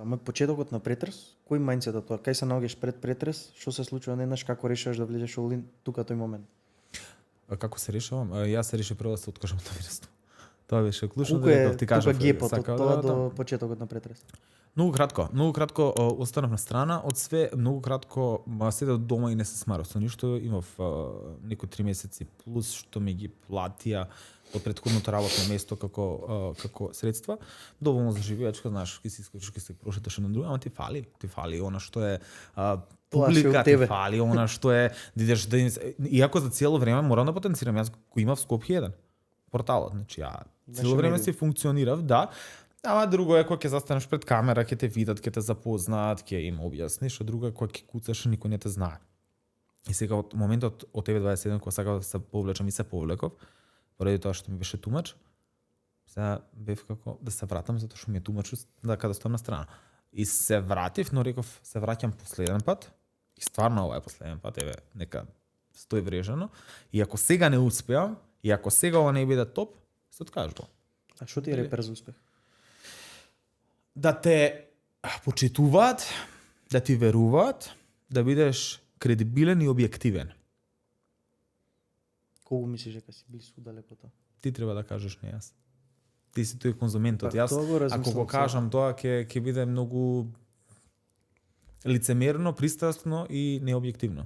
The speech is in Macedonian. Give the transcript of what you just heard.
Ама почетокот на претрес, кој мајндсет тоа? Кај се наоѓаш пред претрес, што се случува, не знаеш како решаваш да влезеш all in тука тој момент. Како се решавам? Јас се решив прво да се откажам од навирество. Тоа беше клучно Колку да е реков, ти кажав, тука гепот од сакав тоа да, до почетокот на претрес? Многу кратко останав на страна од све, многу кратко седев дома и не се смарав со ништо, имав некои 3 месеци плюс што ми ги платија од претходното работно место како средства, доволно за живеачка, знаеш, ќе се искочиш, ќе се прошеташ на друго, ама ти фали она што е публика, ти фали она што е да идеш да иако за цело време морам да потенцирам, јас го имав Скопје 1 порталот, значи ја цело време си функционирав, да. Ама друго е кога ќе застанеш пред камера, ќе те видат, ќе те запознаат, ќе им објасниш, а друго е кога ќе куцаш и никој не те знае. И сега од моментот од TV27 кога сакав да се повлечам и се повлеков, поради тоа што ми беше тумач, сега бев како да се вратам затоа што ми е тумач да каде стоам на страна. И се вратив, но реков се враќам последен пат. И стварно ова е последен пат, еве, нека стои врежано. И ако сега не успеам, и ако сега ова не биде топ, се откажувам. А што ти е репер за успех? Да те почитуваат, да ти веруваат, да бидеш кредибилен и објективен. Кого мислиш дека си близко далеко тоа? Ти треба да кажеш, не јас. Ти си тој конзументот. Јас, ако го сега. кажам тоа, ќе биде многу лицемерно, пристрасно и необјективно.